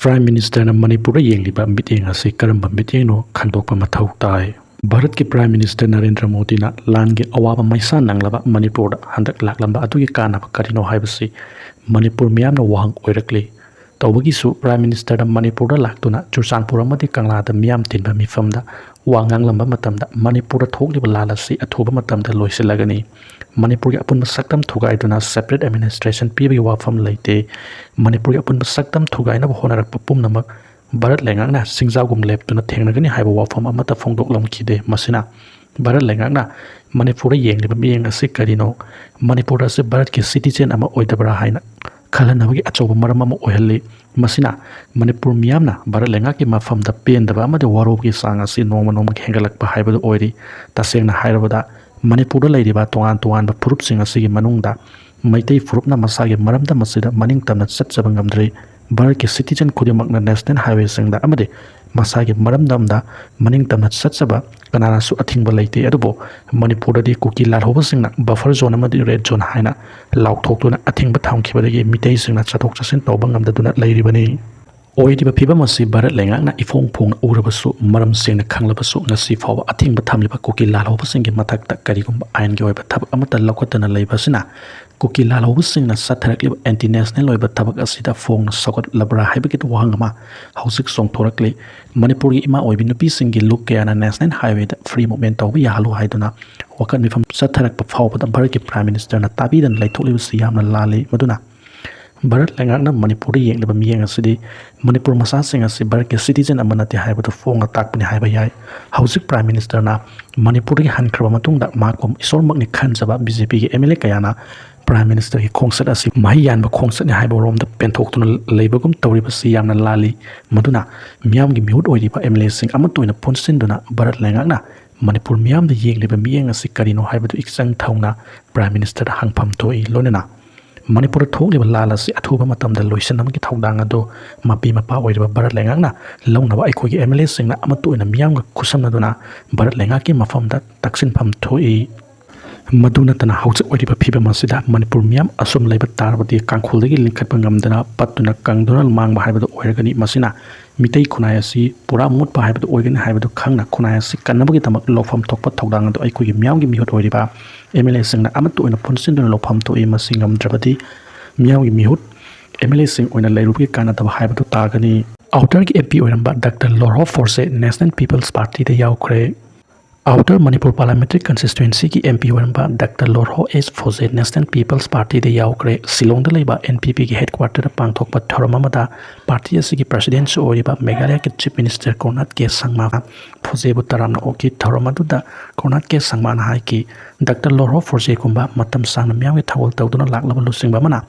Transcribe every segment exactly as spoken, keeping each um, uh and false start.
Prime Ministerꯅ ꯃꯅꯤꯄꯨꯔꯗ ꯌꯦꯡꯂꯤꯕ ꯃꯤꯠꯌꯦꯡ ꯑꯁꯤ ꯀꯔꯝꯕ ꯃꯤꯠꯌꯦꯡꯅꯣ ꯈꯪꯗꯣꯛꯄ ꯃꯊꯧ ꯇꯥꯏ꯫ ꯚꯥꯔꯠꯀꯤ Prime Minister ꯅꯔꯦꯟꯗ꯭ꯔ ꯃꯣꯗꯤꯅ ꯂꯥꯟꯒꯤ ꯑꯋꯥꯕ ꯃꯩꯁꯥ ꯅꯪꯂꯕ ꯃꯅꯤꯄꯨꯔꯗ ꯍꯟꯗꯛ ꯂꯥꯛꯂꯝꯕ ꯑꯗꯨꯒꯤ ꯀꯥꯟꯅꯕ ꯀꯔꯤꯅꯣ ꯍꯥꯏꯕꯁꯤ ꯃꯅꯤꯄꯨꯔ ꯃꯤꯌꯥꯝꯅ ꯋꯥꯍꯪ ꯑꯣꯏꯔꯛꯂꯤ꯫ ꯇꯧꯕꯒꯤꯁꯨ Prime Ministerꯗ ꯃꯅꯤꯄꯨꯔꯗ ꯂꯥꯛꯇꯨꯅ ꯆꯨꯔꯆꯥꯟꯄꯨꯔ ꯑꯃꯗꯤ ꯀꯪꯂꯥꯗ ꯃꯤꯌꯥꯝ ꯇꯤꯟꯕ ꯃꯤꯐꯝꯗ ꯋꯥ ꯉꯥꯡꯂꯝꯕ ꯃꯇꯝꯗ ꯃꯅꯤꯄꯨꯔꯗ ꯊꯣꯛꯂꯤꯕ ꯂꯥꯟ ꯑꯁꯤ ꯑꯊꯨꯕ ꯃꯇꯝꯗ ꯂꯣꯏꯁꯤꯜꯂꯒꯅꯤ꯫ ꯃꯅꯤꯄꯨꯔꯒꯤ ꯑꯄꯨꯟꯕ ꯁꯛꯇꯝ ꯊꯨꯒꯥꯏꯗꯨꯅ separate administration ꯄꯤꯕꯒꯤ ꯋꯥꯐꯝ ꯂꯩꯇꯦ꯫ ꯃꯅꯤꯄꯨꯔꯒꯤ ꯑꯄꯨꯟꯕ ꯁꯛꯇꯝ ꯊꯨꯒꯥꯏꯅꯕ ꯍꯣꯠꯅꯔꯛꯄ ꯄꯨꯝꯅꯃꯛ ꯚꯥꯔꯠ ꯂꯩꯉꯥꯛꯅ ꯆꯤꯡꯖꯥꯎꯒꯨꯝ ꯂꯦꯞꯇꯨꯅ ꯊꯦꯡꯅꯒꯅꯤ ꯍꯥꯏꯕ ꯋꯥꯐꯝ ꯑꯃꯠꯇ ꯐꯣꯡꯗꯣꯛꯂꯝꯈꯤꯗꯦ꯫ ꯃꯁꯤꯅ ꯚꯥꯔꯠ ꯂꯩꯉꯥꯛꯅ ꯃꯅꯤꯄꯨꯔꯗ ꯌꯦꯡꯂꯤꯕ ꯃꯤꯠꯌꯦꯡ ꯑꯁꯤ ꯀꯔꯤꯅꯣ? ꯃꯅꯤꯄꯨꯔ ꯑꯁꯤ ꯚꯥꯔꯠꯀꯤ citizen ꯑꯃ ꯑꯣꯏꯗꯕ꯭ꯔꯥ ꯍꯥꯏꯅ ꯈꯜꯍꯟꯅꯕꯒꯤ ꯑꯆꯧꯕ ꯃꯔꯝ ꯑꯃ ꯑꯣꯏꯍꯜꯂꯤ꯫ ꯃꯁꯤꯅ ꯃꯅꯤꯄꯨꯔ ꯃꯤꯌꯥꯝꯅ ꯚꯥꯔꯠ ꯂꯩꯉꯥꯛꯀꯤ ꯃꯐꯝꯗ ꯄꯦꯟꯗꯕ ꯑꯃꯗꯤ ꯋꯥꯔꯧꯕꯒꯤ ꯆꯥꯡ ꯑꯁꯤ ꯅꯣꯡꯃ ꯅꯣꯡꯃꯒꯤ ꯍꯦꯟꯒꯠꯂꯛꯄ ꯍꯥꯏꯕꯗꯨ ꯑꯣꯏꯔꯤ꯫ ꯇꯁꯦꯡꯅ ꯍꯥꯏꯔꯕꯗ, ꯃꯅꯤꯄꯨꯔꯗ ꯂꯩꯔꯤꯕ ꯇꯣꯉꯥꯟ ꯇꯣꯉꯥꯟꯕ ꯐꯨꯔꯨꯞꯁꯤꯡ ꯑꯁꯤꯒꯤ ꯃꯅꯨꯡꯗ ꯃꯩꯇꯩ ꯐꯨꯔꯨꯞꯅ ꯃꯁꯥꯒꯤ ꯃꯔꯝꯗꯝ ꯑꯁꯤꯗ ꯃꯅꯤꯡ ꯇꯝꯅ ꯆꯠꯆꯕ ꯉꯝꯗ꯭ꯔꯤ꯫ ꯚꯥꯔꯠꯀꯤ citizen ꯈꯨꯗꯤꯡꯃꯛꯅ national highwayꯁꯤꯡꯗ ꯑꯃꯗꯤ ꯃꯁꯥꯒꯤ ꯃꯔꯝꯗꯝꯗ ꯃꯅꯤꯡ ꯇꯝꯅ ꯆꯠꯆꯕ ꯀꯅꯥꯅꯁꯨ ꯑꯊꯤꯡꯕ ꯂꯩꯇꯦ꯫ ꯑꯗꯨꯕꯨ ꯃꯅꯤꯄꯨꯔꯗꯗꯤ ꯀꯨꯀꯤ ꯂꯥꯜꯍꯧꯕꯁꯤꯡꯅ buffer zone ꯑꯃꯗꯤ red zone ꯍꯥꯏꯅ ꯂꯥꯎꯊꯣꯛꯇꯨꯅ ꯑꯊꯤꯡꯕ ꯊꯝꯈꯤꯕꯗꯒꯤ ꯃꯤꯇꯩꯁꯤꯡꯅ ꯆꯠꯊꯣꯛ ꯆꯠꯁꯤꯟ ꯇꯧꯕ ꯉꯝꯗꯗꯨꯅ ꯂꯩꯔꯤꯕꯅꯤ꯫ ꯑꯣꯏꯔꯤꯕ ꯐꯤꯕꯝ ꯑꯁꯤ ꯚꯥꯔꯠ ꯂꯩꯉꯥꯛꯅ ꯏꯐꯣꯡ ꯐꯣꯡꯅ ꯎꯔꯕꯁꯨ, ꯃꯔꯝ ꯁꯦꯡꯅ ꯈꯪꯂꯕꯁꯨ, ꯉꯁꯤ ꯐꯥꯎꯕ ꯑꯊꯤꯡꯕ ꯊꯝꯂꯤꯕ ꯀꯨꯀꯤ ꯂꯥꯜꯍꯧꯕꯁꯤꯡꯒꯤ ꯃꯊꯛꯇ ꯀꯔꯤꯒꯨꯝꯕ ꯑꯥꯏꯟꯒꯤ ꯑꯣꯏꯕ ꯊꯕꯛ ꯑꯃꯠꯇ ꯂꯧꯈꯠꯇꯅ ꯂꯩꯕ ꯑꯁꯤꯅ ꯀꯨꯀꯤ ꯂꯥꯜꯍꯧꯕꯁꯤꯡꯅ ꯆꯠꯊꯔꯛꯂꯤꯕ anti national ꯑꯣꯏꯕ ꯊꯕꯛ ꯑꯁꯤꯗ ꯐꯣꯡꯅ ꯁꯧꯒꯠꯂꯕ꯭ꯔꯥ ꯍꯥꯏꯕꯒꯤ ꯋꯥꯍꯪ ꯑꯃ ꯍꯧꯖꯤꯛ ꯆꯣꯡꯊꯣꯔꯛꯂꯤ꯫ ꯃꯅꯤꯄꯨꯔꯒꯤ ꯏꯃꯥ ꯑꯣꯏꯕꯤ ꯅꯨꯄꯤꯁꯤꯡꯒꯤ ꯂꯨꯞ ꯀꯌꯥꯅ national highwayꯗ free movement ꯇꯧꯕ ꯌꯥꯍꯜꯂꯨ ꯍꯥꯏꯗꯨꯅ ꯋꯥꯀꯠ ꯃꯤꯐꯝ ꯆꯠꯊꯔꯛꯄ ꯐꯥꯎꯕꯗ ꯚꯥꯔꯠꯀꯤ Prime Ministerꯅ ꯇꯥꯕꯤꯗꯅ ꯂꯩꯊꯣꯛꯂꯤꯕꯁꯤ ꯌꯥꯝꯅ ꯂꯥꯜꯂꯤ꯫ ꯃꯗꯨꯅ ꯚꯥꯔꯠ ꯂꯩꯉꯥꯛꯅ ꯃꯅꯤꯄꯨꯔꯗ ꯌꯦꯡꯂꯤꯕ ꯃꯤꯠꯌꯦꯡ ꯑꯁꯤꯗꯤ ꯃꯅꯤꯄꯨꯔ ꯃꯆꯥꯁꯤꯡ ꯑꯁꯤ ꯚꯥꯔꯠꯀꯤ citizen ꯑꯃ ꯅꯠꯇꯦ ꯍꯥꯏꯕꯗꯨ ꯐꯣꯡꯅ ꯇꯥꯛꯄꯅꯤ ꯍꯥꯏꯕ ꯌꯥꯏ꯫ ꯍꯧꯖꯤꯛ Prime Ministerꯅ ꯃꯅꯤꯄꯨꯔꯗꯒꯤ ꯍꯟꯈ꯭ꯔꯕ ꯃꯇꯨꯡꯗ ꯃꯍꯥꯛꯄꯨ ꯏꯁꯣꯔꯃꯛꯅꯤ ꯈꯟꯖꯕ BJPꯒꯤ MLA ꯀꯌꯥꯅ Prime Ministerꯒꯤ ꯈꯣꯡꯆꯠ ꯑꯁꯤ ꯃꯍꯩ ꯌꯥꯟꯕ ꯈꯣꯡꯆꯠꯅꯤ ꯍꯥꯏꯕ ꯔꯣꯝꯗ ꯄꯦꯟꯊꯣꯛꯇꯨꯅ ꯂꯩꯕꯒꯨꯝ ꯇꯧꯔꯤꯕꯁꯤ ꯌꯥꯝꯅ ꯂꯥꯜꯂꯤ꯫ ꯃꯗꯨꯅ ꯃꯤꯌꯥꯝꯒꯤ ꯃꯤꯍꯨꯠ ꯑꯣꯏꯔꯤꯕ MLAꯁꯤꯡ ꯑꯃꯠꯇ ꯑꯣꯏꯅ ꯄꯨꯟꯁꯤꯟꯗꯨꯅ ꯚꯥꯔꯠ ꯂꯩꯉꯥꯛꯅ ꯃꯅꯤꯄꯨꯔ ꯃꯤꯌꯥꯝꯗ ꯌꯦꯡꯂꯤꯕ ꯃꯤꯠꯌꯦꯡ ꯑꯁꯤ ꯀꯔꯤꯅꯣ ꯍꯥꯏꯕꯗꯨ ꯏꯆꯪ ꯊꯧꯅ Prime Ministerꯗ ꯍꯪꯐꯝ ꯊꯣꯛꯏ꯫ ꯂꯣꯏꯅꯅ ꯃꯅꯤꯄꯨꯔꯗ ꯊꯣꯛꯂꯤꯕ ꯂꯥꯟ ꯑꯁꯤ ꯑꯊꯨꯕ ꯃꯇꯝꯗ ꯂꯣꯏꯁꯤꯟꯅꯕꯒꯤ ꯊꯧꯗꯥꯡ ꯑꯗꯨ ꯃꯄꯤ ꯃꯄꯥ ꯑꯣꯏꯔꯤꯕ ꯚꯥꯔꯠ ꯂꯩꯉꯥꯛꯅ ꯂꯧꯅꯕ ꯑꯩꯈꯣꯏꯒꯤ MLAꯁꯤꯡꯅ ꯑꯃꯠꯇ ꯑꯣꯏꯅ ꯃꯤꯌꯥꯝꯒ ꯈꯨꯠꯁꯝꯅꯗꯨꯅ ꯚꯥꯔꯠ ꯂꯩꯉꯥꯛꯀꯤ ꯃꯐꯝꯗ ꯇꯛꯁꯤꯟꯐꯝ ꯊꯣꯛꯏ꯫ ꯃꯗꯨ ꯅꯠꯇꯅ ꯍꯧꯖꯤꯛ ꯑꯣꯏꯔꯤꯕ ꯐꯤꯕꯝ ꯑꯁꯤꯗ ꯃꯅꯤꯄꯨꯔ ꯃꯤꯌꯥꯝ ꯑꯁꯨꯝ ꯂꯩꯕ ꯇꯥꯔꯕꯗꯤ ꯀꯥꯡꯈꯨꯜꯗꯒꯤ ꯂꯤꯡꯈꯠꯄ ꯉꯝꯗꯅ ꯄꯠꯇꯨꯅ ꯀꯪꯗꯨꯅ ꯃꯥꯡꯕ ꯍꯥꯏꯕꯗꯨ ꯑꯣꯏꯔꯒꯅꯤ꯫ ꯃꯁꯤꯅ ꯃꯤꯇꯩ ꯈꯨꯟꯅꯥꯏ ꯑꯁꯤ ꯄꯨꯔꯥ ꯃꯨꯠꯄ ꯍꯥꯏꯕꯗꯨ ꯑꯣꯏꯒꯅꯤ ꯍꯥꯏꯕꯗꯨ ꯈꯪꯅ ꯈꯨꯟꯅꯥꯏ ꯑꯁꯤ ꯀꯟꯅꯕꯒꯤꯗꯃꯛ ꯂꯧꯐꯝ ꯊꯣꯛꯄ ꯊꯧꯗꯥꯡ ꯑꯗꯨ ꯑꯩꯈꯣꯏꯒꯤ ꯃꯤꯌꯥꯝꯒꯤ ꯃꯤꯍꯨꯠ ꯑꯣꯏꯔꯤꯕ MLAꯁꯤꯡꯅ ꯑꯃꯠꯇ ꯑꯣꯏꯅ ꯄꯨꯟꯁꯤꯟꯗꯨꯅ ꯂꯧꯐꯝ ꯊꯣꯛꯏ꯫ ꯃꯁꯤ ꯉꯝꯗ꯭ꯔꯕꯗꯤ ꯃꯤꯌꯥꯝꯒꯤ ꯃꯤꯍꯨꯠ MLAꯁꯤꯡ ꯑꯣꯏꯅ ꯂꯩꯔꯨꯕꯒꯤ ꯀꯥꯟꯅꯗꯕ ꯍꯥꯏꯕꯗꯨ ꯇꯥꯒꯅꯤ꯫ ꯑꯥꯎꯇꯔꯒꯤ MP ꯑꯣꯏꯔꯝꯕ ꯗꯥꯛꯇꯔ ꯂꯣꯔꯍꯣ ꯐꯣꯔꯖꯦ National People's Partyꯗ ꯌꯥꯎꯈ꯭ꯔꯦ꯫ ꯑꯥꯎꯇꯔ ꯃꯅꯤꯄꯨꯔ Parliamentary Constituencyꯒꯤ MP ꯑꯣꯏꯔꯝꯕ ꯗꯥꯛꯇꯔ ꯂꯣꯔꯍꯣ ꯑꯦꯁ ꯐꯣꯔꯖꯦ National People's Partyꯗ ꯌꯥꯎꯈ꯭ꯔꯦ꯫ ꯁꯤꯂꯣꯡꯗ ꯂꯩꯕ NPPꯒꯤ headquarterꯗ ꯄꯥꯡꯊꯣꯛꯄ ꯊꯧꯔꯝ ꯑꯃꯗ party ꯑꯁꯤꯒꯤ presidentꯁꯨ ꯑꯣꯏꯔꯤꯕ ꯃꯦꯘꯥꯂꯌꯒꯤ Chief Minister ꯀꯣꯔꯅꯥꯠ ꯀꯦ ꯁꯪꯃꯥ ꯐꯣꯔꯖꯦꯕꯨ ꯇꯔꯥꯝꯅ ꯑꯣꯛꯈꯤ꯫ ꯊꯧꯔꯝ ꯑꯗꯨꯗ ꯀꯣꯔꯅꯥꯠ ꯀꯦ ꯁꯪꯃꯥꯅ ꯍꯥꯏꯈꯤ, ꯗꯥꯛꯇꯔ ꯂꯣꯔꯍꯣ ꯐꯣꯔꯖꯦꯒꯨꯝꯕ ꯃꯇꯝ ꯁꯥꯡꯅ ꯃꯤꯌꯥꯝꯒꯤ ꯊꯧꯒꯜ ꯇꯧꯗꯨꯅ ꯂꯥꯛꯂꯕ ꯂꯨꯆꯤꯡꯕ ꯑꯃꯅ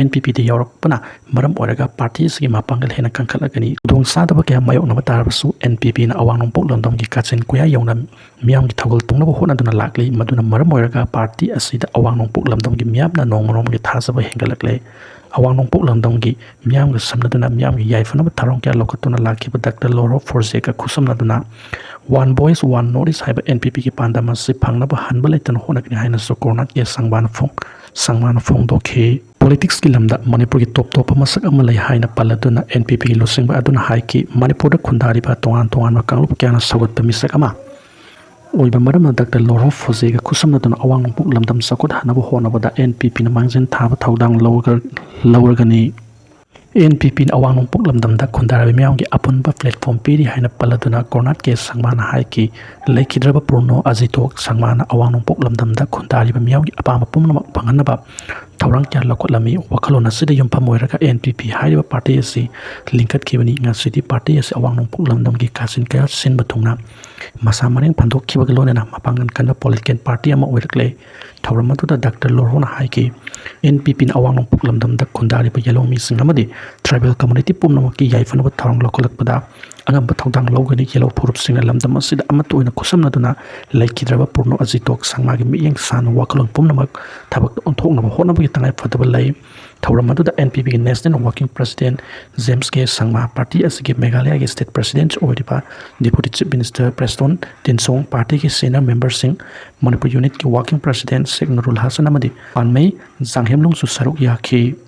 NPPꯗ ꯌꯥꯎꯔꯛꯄꯅ ꯃꯔꯝ ꯑꯣꯏꯔꯒ party ꯑꯁꯤꯒꯤ ꯃꯄꯥꯡꯒꯜ ꯍꯦꯟꯅ ꯀꯟꯈꯠꯂꯛꯀꯅꯤ꯫ ꯈꯨꯗꯣꯡꯆꯥꯗꯕ ꯀꯌꯥ ꯃꯥꯌꯣꯛꯅꯕ ꯇꯥꯔꯕꯁꯨ NPPꯅ ꯑꯋꯥꯡ ꯅꯣꯡꯄꯣꯛ ꯂꯝꯗꯝꯒꯤ ꯀꯥꯆꯤꯟ ꯀꯣꯌꯥ ꯌꯧꯅ ꯃꯤꯌꯥꯝꯒꯤ ꯊꯧꯒꯜ ꯇꯧꯅꯕ ꯍꯣꯠꯅꯗꯨꯅ ꯂꯥꯛꯂꯤ꯫ ꯃꯗꯨꯅ ꯃꯔꯝ ꯑꯣꯏꯔꯒ party ꯑꯁꯤꯗ ꯑꯋꯥꯡ ꯅꯣꯡꯄꯣꯛ ꯂꯝꯗꯝꯒꯤ ꯃꯤꯌꯥꯝꯅ ꯅꯣꯡꯃ ꯅꯣꯡꯃꯒꯤ ꯊꯥꯖꯕ ꯍꯦꯟꯒꯠꯂꯛꯂꯦ꯫ ꯑꯋꯥꯡ ꯅꯣꯡꯄꯣꯛ ꯂꯝꯗꯝꯒꯤ ꯃꯤꯌꯥꯝꯒ ꯁꯝꯅꯗꯨꯅ ꯃꯤꯌꯥꯝꯒꯤ ꯌꯥꯏꯐꯅꯕ ꯊꯧꯔꯝ ꯀꯌꯥ ꯂꯧꯈꯠꯇꯨꯅ ꯂꯥꯛꯈꯤꯕ doctor ꯂꯣꯔꯍꯣ ꯐꯣꯔꯖꯦꯒ ꯈꯨꯠꯁꯝꯅꯗꯨꯅ One Voice One North East ꯍꯥꯏꯕ NPPꯒꯤ ꯄꯥꯟꯗꯝ ꯑꯁꯤ ꯐꯪꯅꯕ ꯍꯟꯕ ꯂꯩꯇꯅ ꯍꯣꯠꯅꯒꯅꯤ ꯍꯥꯏꯅꯁꯨ ꯀꯣꯔꯅꯥꯠ ꯀꯦ ꯁꯪꯃꯥꯅ ꯐꯣꯡ-, ꯁꯪꯃꯥꯅ ꯐꯣꯡꯗꯣꯛꯈꯤ꯫ Politicsꯀꯤ ꯂꯝꯗ ꯃꯅꯤꯄꯨꯔꯒꯤ ꯇꯣꯞ ꯇꯣꯞꯄ ꯃꯁꯛ ꯑꯃ ꯂꯩ ꯍꯥꯏꯅ ꯄꯜꯂꯗꯨꯅ NPPꯒꯤ ꯂꯨꯆꯤꯡꯕ ꯑꯗꯨꯅ ꯍꯥꯏꯈꯤ, ꯃꯅꯤꯄꯨꯔꯗ ꯈꯨꯟꯗꯥꯔꯤꯕ ꯇꯣꯉꯥꯟ ꯇꯣꯉꯥꯟꯕ ꯀꯥꯡꯂꯨꯞ ꯀꯌꯥꯅ ꯁꯧꯒꯠꯄ ꯃꯤꯁꯛ ꯑꯃ ꯑꯣꯏꯕ ꯃꯔꯝꯅ ꯗꯥꯛꯇꯔ ꯂꯣꯔꯍꯣ ꯐꯣꯔꯖꯦꯒ ꯈꯨꯠꯁꯝꯅꯗꯨꯅ ꯑꯋꯥꯡ ꯅꯣꯡꯄꯣꯛ ꯂꯝꯗꯝ ꯆꯥꯎꯈꯠꯍꯟꯅꯕ ꯍꯣꯠꯅꯕꯗ NPPꯅ ꯃꯥꯡꯖꯤꯟ ꯊꯥꯕ ꯊꯧꯗꯥꯡ ꯂꯧꯔꯒ-, ꯂꯧꯔꯒꯅꯤ꯫ NPPꯅ ꯑꯋꯥꯡ ꯅꯣꯡꯄꯣꯛ ꯂꯝꯗꯝꯗ ꯈꯨꯟꯗꯥꯔꯕ ꯃꯤꯌꯥꯝꯒꯤ ꯑꯄꯨꯟꯕ platform ꯄꯤꯔꯤ ꯍꯥꯏꯅ ꯄꯜꯂꯗꯨꯅ ꯀꯣꯔꯅꯥꯠ ꯀꯦ ꯁꯪꯃꯥꯅ ꯍꯥꯏꯈꯤ, ꯂꯩꯈꯤꯗ꯭ꯔꯕ ꯄꯨꯔꯅꯣ ꯑꯖꯤꯇꯣ ꯁꯪꯃꯥꯅ ꯑꯋꯥꯡ ꯅꯣꯡꯄꯣꯛ ꯂꯝꯗꯝꯗ ꯈꯨꯟꯗꯥꯔꯤꯕ ꯃꯤꯌꯥꯝꯒꯤ ꯑꯄꯥꯝꯕ ꯄꯨꯝꯅꯃꯛ ꯐꯪꯍꯟꯅꯕ ꯊꯧꯔꯥꯡ ꯀꯌꯥ ꯂꯧꯈꯠꯂꯝꯃꯤ꯫ ꯋꯥꯈꯜꯂꯣꯟ ꯑꯁꯤꯗ ꯌꯨꯝꯐꯝ ꯑꯣꯏꯔꯒ NPP ꯍꯥꯏꯔꯤꯕ party ꯑꯁꯤ ꯂꯤꯡꯈꯠꯈꯤꯕꯅꯤ꯫ ꯉꯁꯤꯗꯤ party ꯑꯁꯤ ꯑꯋꯥꯡ ꯅꯣꯡꯄꯣꯛ ꯂꯝꯗꯝꯒꯤ ꯀꯥꯆꯤꯟ ꯀꯣꯌꯥ ꯁꯤꯟꯕ ꯊꯨꯡꯅ ꯃꯁꯥ ꯃꯔꯦꯡ ꯐꯟꯗꯣꯛꯈꯤꯕꯒ ꯂꯣꯏꯅꯅ ꯃꯄꯥꯡꯒꯜ ꯀꯟꯕ political party ꯑꯃ ꯑꯣꯏꯔꯛꯂꯦ꯫ ꯊꯧꯔꯝ ꯑꯗꯨꯗ ꯗꯥꯛꯇꯔ ꯂꯣꯔꯍꯣꯅ ꯍꯥꯏꯈꯤ, NPPꯅ ꯑꯋꯥꯡ ꯅꯣꯡꯄꯣꯛ ꯂꯝꯗꯝꯗ ꯈꯨꯟꯗꯥꯔꯤꯕ ꯌꯦꯜꯍꯧꯃꯤꯁꯤꯡ ꯑꯃꯗꯤ tribal community ꯄꯨꯝꯅꯃꯛꯀꯤ ꯌꯥꯏꯐꯅꯕ ꯊꯧꯔꯥꯡ ꯂꯧꯈꯠꯂꯛꯄꯗ ꯑꯉꯝꯕ ꯊꯧꯗꯥꯡ ꯂꯧꯒꯅꯤ꯫ ꯌꯦꯜꯍꯧ ꯐꯨꯔꯨꯞꯁꯤꯡꯅ ꯂꯝꯗꯝ ꯑꯁꯤꯗ ꯑꯃꯠꯇ ꯑꯣꯏꯅ ꯈꯨꯠꯁꯝꯅꯗꯨꯅ ꯂꯩꯈꯤꯗ꯭ꯔꯕ ꯄꯨꯔꯅꯣ ꯑꯖꯤꯇꯣ ꯁꯪꯃꯥꯒꯤ ꯃꯤꯠꯌꯦꯡ ꯁꯥꯟꯅ ꯋꯥꯈꯜꯂꯣꯟ ꯄꯨꯝꯅꯃꯛ ꯊꯕꯛꯇ ꯑꯣꯟꯊꯣꯛꯅꯕ ꯍꯣꯠꯅꯕꯒꯤ ꯇꯉꯥꯏ ꯐꯗꯕ ꯂꯩ꯫ ꯊꯧꯔꯝ ꯑꯗꯨꯗ NPPꯒꯤ National Working President James K Sangma, party ꯑꯁꯤꯒꯤ ꯃꯦꯘꯥꯂꯌꯒꯤ State President ꯑꯣꯏꯔꯤꯕ Deputy Chief Minister Prestone Tynsong, partyꯒꯤ senior memberꯁꯤꯡ, Manipur unitꯀꯤ Working President Sheikh Nurul Hassan ꯑꯃꯗꯤ ꯄꯥꯟꯃꯩ ꯖꯥꯡꯍꯦꯝꯂꯨꯡꯁꯨ ꯁꯔꯨꯛ ꯌꯥꯈꯤ꯫